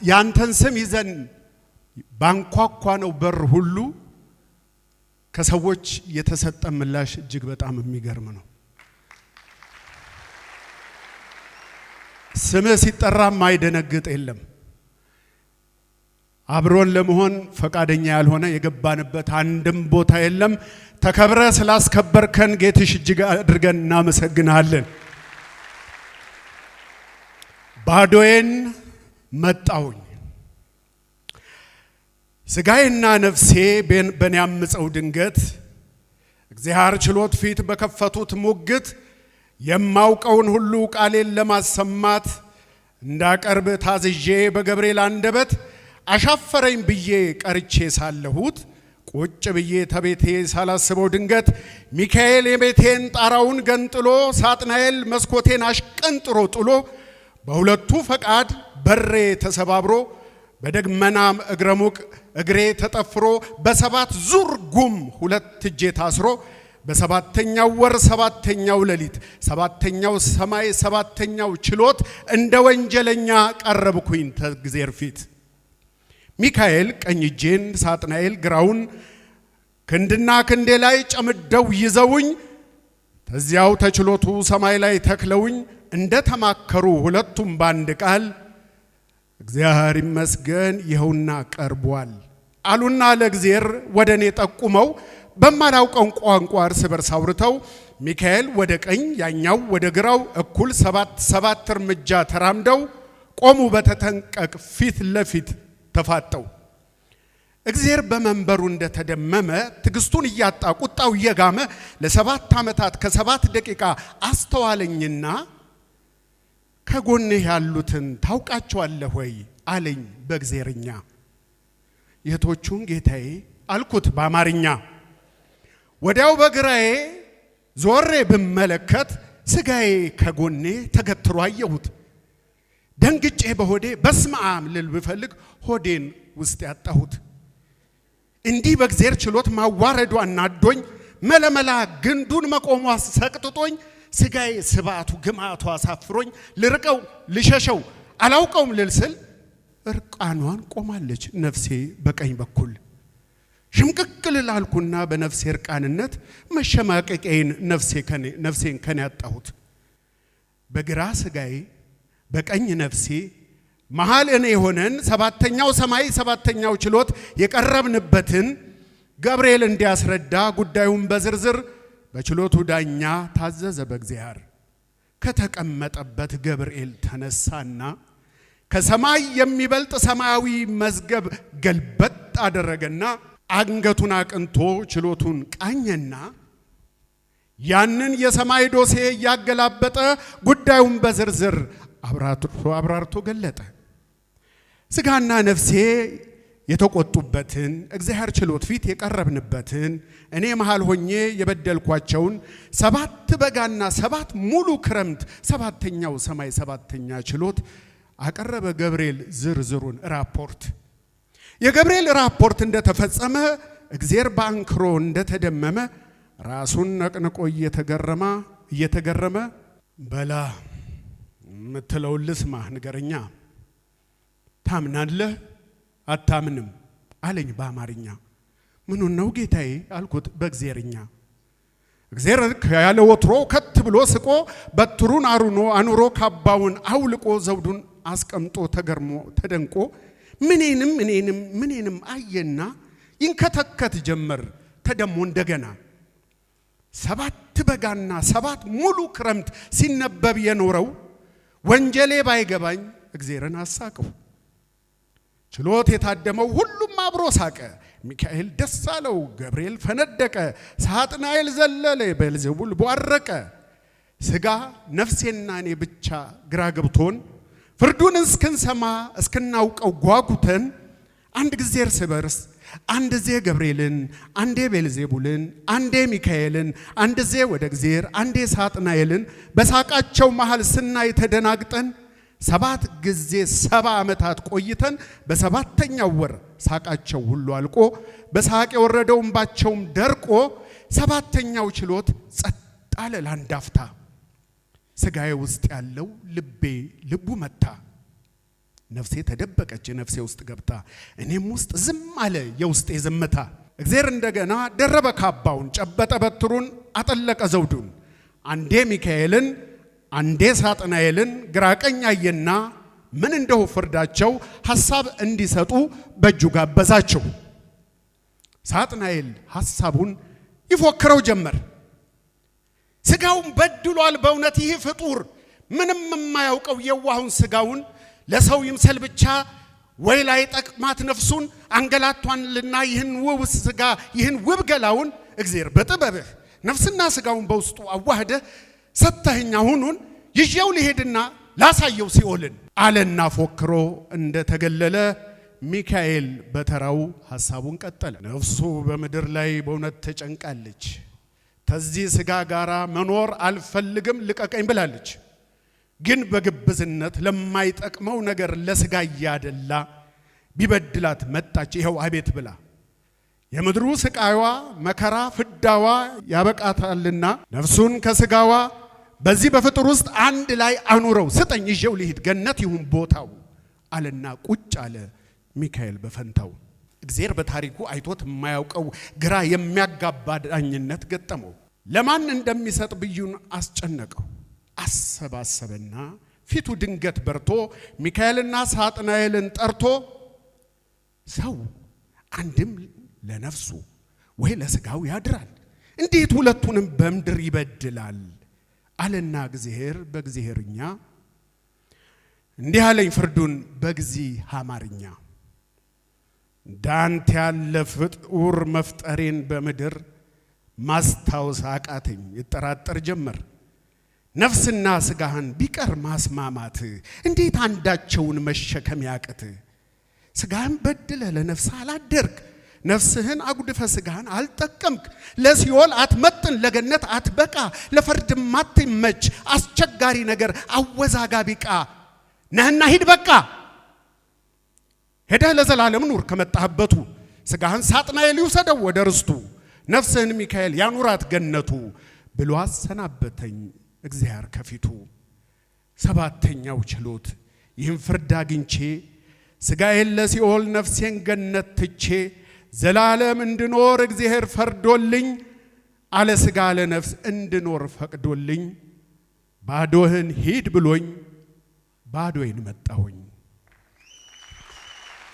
ያንተን ስም ይዘን ባንኳኳነው በር ሁሉ ከሰዎች የተሰጠ ምላሽ እጅግ በጣም የሚገርም ነው። ስምህ ሲጠራ ማይደነግጥ የለም። አብሮን ለመሆን ፈቃደኛ ያልሆነ የገባንበት አንድም ቦታ የለም። ተከብረ ስላስከበርከን ጌትሽ እጅግ አድርገን እናመሰግናለን። ባዶዬን መጣሁኝ፣ ስጋዬና ነፍሴ በኔ ያምፀው ድንገት እግዚአብሔር ችሎት ፊት በከፈቱት ሙግት የማውቀውን ሁሉ ቃሌን ለማሰማት እንዳቀርብ ታዝዤ በገብርኤል አንደበት አሻፈረኝ ብዬ ቀርቼ ሳለሁት ቁጭ ብዬ ተቤቴ ሳላስበው ድንገት ሚካኤል የቤቴን ጣራውን ገንጥሎ ሳጥናኤል መስኮቴን አሽቀንጥሮ ጥሎ በሁለቱ ፈቃድ በሬ ተሰባብሮ በደግመናም እግረ ሙቅ እግሬ ተጠፍሮ በሰባት ዙር ጉም ሁለት እጄ ታስሮ በሰባተኛው ወር ሰባተኛው ሌሊት ሰባተኛው ሰማይ ሰባተኛው ችሎት እንደ ወንጀለኛ ቀረብኩኝ ተእግዚአብሔር ፊት። ሚካኤል ቀኝ እጄን ሳጥናኤል ግራውን ክንድና ክንዴ ላይ ጨምደው ይዘውኝ ተዚያው ተችሎቱ ሰማይ ላይ ተክለውኝ እንደ ተማከሩ ሁለቱም ባንድ ቃል እግዚአብሔር ይመስገን ይኸውና ቀርቧል አሉና ለእግዚአብሔር ወደ እኔ ጠቁመው በማላውቀው ቋንቋ እርስ በርስ አውርተው ሚካኤል ወደ ቀኝ ያኛው ወደ ግራው እኩል ሰባት ሰባት እርምጃ ተራምደው ቆሙ በተጠንቀቅ ፊት ለፊት ተፋጠው። እግዚአብሔር በመንበሩ እንደተደመመ ትዕግስቱን እያጣ ቁጣው እየጋመ ለ7 ዓመታት ከ7 ደቂቃ አስተዋለኝና ከጎንህ ያሉትን ታውቃቸዋለህ ወይ አለኝ በእግዜርኛ። የቶቹን ጌታዬ አልኩት በአማርኛ። ወዲያው በግራዬ ዞሬ ብመለከት ስጋዬ ከጎኔ ተገትሮ አየሁት። ደንግጬ በሆዴ በስመ አብ ልል ብፈልግ ሆዴን ውስጥ ያጣሁት። እንዲህ በእግዜር ችሎት ማዋረዷ አናዶኝ መለመላ ግንዱን መቆሟ ሰቅጥጦኝ ስጋዬ ስባቱ ግማቱ አሳፍሮኝ ልርቀው ልሸሸው አላውቀውም ልል ስል እርቃኗን ቆማለች ነፍሴ በቀኝ በኩል። ሽምቅቅ ልል አልኩና በነፍሴ እርቃንነት መሸማቀቄን ነፍሴን ከኔ ያጣሁት። በግራ ስጋዬ በቀኝ ነፍሴ መሃል እኔ የሆነን ሰባተኛው ሰማይ ሰባተኛው ችሎት የቀረብንበትን ገብርኤል እንዲያስረዳ ጉዳዩን በዝርዝር በችሎቱ ዳኛ ታዘዘ በእግዚአብሔር። ከተቀመጠበት ገብርኤል ተነሳና ከሰማይ የሚበልጥ ሰማያዊ መዝገብ ገልበጥ አደረገና አንገቱን አቅንቶ ችሎቱን ቃኘና ያንን የሰማይ ዶሴ እያገላበጠ ጉዳዩን በዝርዝር አብራርቶ ገለጠ። ስጋና ነፍሴ የተቆጡበትን እግዚአብሔር ችሎት ፊት የቀረብንበትን እኔ መሃል ሆኜ የበደልኳቸውን 7 በጋና 7 ሙሉ ክረምት ሰባተኛው ሰማይ ሰባተኛ ችሎት አቀረበ ገብርኤል ዝርዝሩን ራፖርት። የገብርኤል ራፖርት እንደተፈጸመ እግዚአብሔር በአንክሮ እንደተደመመ ራሱን ነቅንቆ እየተገረመ በላ የምትለውን ልስማ ንገረኛ፣ ታምናለህ አታምንም አለኝ በአማርኛ። ምኑን ነው ጌታዬ አልኩት በእግዜርኛ። እግዜር ያለ ወትሮ ከት ብሎ ስቆ በትሩን አሩኖ አኑሮ ካባውን አውልቆ ዘውዱን አስቀምጦ ተገርሞ ተደንቆ ምኔንም ምኔንም ምኔንም አየና ይንከተከት ጀመር ተደሞ እንደገና። 7 በጋና 7 ሙሉ ክረምት ሲነበብ የኖረው ወንጀሌ ባይገባኝ እግዜርን አሳቀው። ችሎት የታደመው ሁሉም አብሮ ሳቀ። ሚካኤል ደስ አለው፣ ገብርኤል ፈነደቀ፣ ሳጥናኤል ዘለለ፣ ቤልዜቡል ቦረቀ። ስጋ ነፍሴና እኔ ብቻ ግራ ገብቶን ፍርዱን እስክንሰማ እስክናውቀው ጓጉተን አንድ ጊዜ እርስ በርስ አንድ ጊዜ ገብርኤልን፣ አንዴ ቤልዜቡልን፣ አንዴ ሚካኤልን፣ አንድ ጊዜ ወደ እግዚአብሔር፣ አንዴ ሳጥናኤልን በሳቃቸው መሃል ስናይ ተደናግጠን 7 ጊዜ 70 ዓመታት ቆይተን በሰባተኛው ወር ሳቃቸው ሁሉ አልቆ በሳቅ የወረደው እንባቸውም ደርቆ ሰባተኛው ችሎት ጸጥ አለ ለአንድ አፍታ። ስጋዬ ውስጥ ያለው ልቤ ልቡ መታ። ነፍሴ ተደበቀች ነፍሴ ውስጥ ገብታ፣ እኔም ውስጥ ዝም አለ የውስጤ ዝምታ። እግዚአብሔር እንደገና ደረበ ካባውን፣ ጨበጠ በትሩን፣ አጠለቀ ዘውዱን። አንዴ ሚካኤልን አንዴ ሳጥናኤልን ግራ ቀኝ አየና ምን እንደው ፍርዳቸው ሐሳብ እንዲሰጡ በእጁ ጋበዛቸው። ሳጥናኤል ሐሳቡን ይፎክረው ጀመር። ስጋውን በድሏል በእውነት ይህ ፍጡር ምንም የማያውቀው የዋሁን ስጋውን ለሰው ይምሰል ብቻ ወይ ላይ ጠቅማት ነፍሱን አንገላቷንልና ይህን ውብ ስጋ ይህን ውብ ገላውን እግዚአብሔር በጥበብህ ነፍስና ስጋውን በውስጡ አዋህደህ ሰተኸኝ አሁኑን ይዤው ልሄድና ላሳየው ሲኦልን አለና ፎክሮ እንደተገለለ ሚካኤል በተራው ሐሳቡን ቀጠለ። ነፍሱ በምድር ላይ በእውነት ተጨንቃለች። ተዚህ ስጋ ጋራ መኖር አልፈልግም ልቀቀኝ ብላለች። ግን በግብዝነት ለማይጠቅመው ነገር ለስጋ እያደላ ቢበድላት መጣች ይኸው አቤት ብላ። የምድሩ ስቃይዋ መከራ ፍዳዋ ያበቃታልና ነፍሱን ከስጋዋ በዚህ በፍጡር ውስጥ አንድ ላይ አኑረው ስጠኝ ይዤው ልሂድ ገነት ይሁን ቦታው አለና ቁጭ አለ ሚካኤል በፈንታው። እግዚአብሔር በታሪኩ አይቶት የማያውቀው ግራ የሚያጋባ ዳኝነት ገጠመው። ለማን እንደሚሰጥ ብዩን አስጨነቀው። አሰባሰበና ፊቱ ድንገት በርቶ ሚካኤልና ሳጥናኤልን ጠርቶ ሰው አንድም ለነፍሱ ወይ ለስጋው ያድራል፣ እንዴት ሁለቱንም በምድር ይበድላል? አለና እግዚአብሔር በእግዚአብሔርኛ እንዲህ አለኝ ፍርዱን በግዚ አማርኛ። እንዳንተ ያለ ፍጡር መፍጠሬን በምድር ማስታወስ አቃተኝ ይጠራጠር ጀመር። ነፍስና ስጋህን ቢቀር ማስማማት እንዴት አንዳቸውን መሸከም ያቅት? ስጋህን በድለ ለነፍስህ አላደርግ፣ ነፍስህን አጉድፈ ስጋህን አልጠቀምክ። ለሲኦል አትመጥን፣ ለገነት አትበቃ፣ ለፍርድ ማትመች አስቸጋሪ ነገር አወዛጋቢ ዕቃ ነህና ሂድ በቃ። ሄደህ ለዘላለም ኑር ከመጣህበቱ። ስጋህን ሳጥናኤል ይውሰደው ወደ ርስቱ፣ ነፍስህን ሚካኤል ያኑራት ገነቱ ብሎ አሰናበተኝ እግዚአብሔር ከፊቱ። ሰባተኛው ችሎት ይህን ፍርድ አግኝቼ ስጋዬን ለሲኦል ነፍሴን ገነት ትቼ ዘላለም እንድኖር እግዚአብሔር ፈርዶልኝ አለ ስጋ ለነፍስ እንድኖር ፈቅዶልኝ ባዶህን ሂድ ብሎኝ ባዶዬን መጣሁኝ።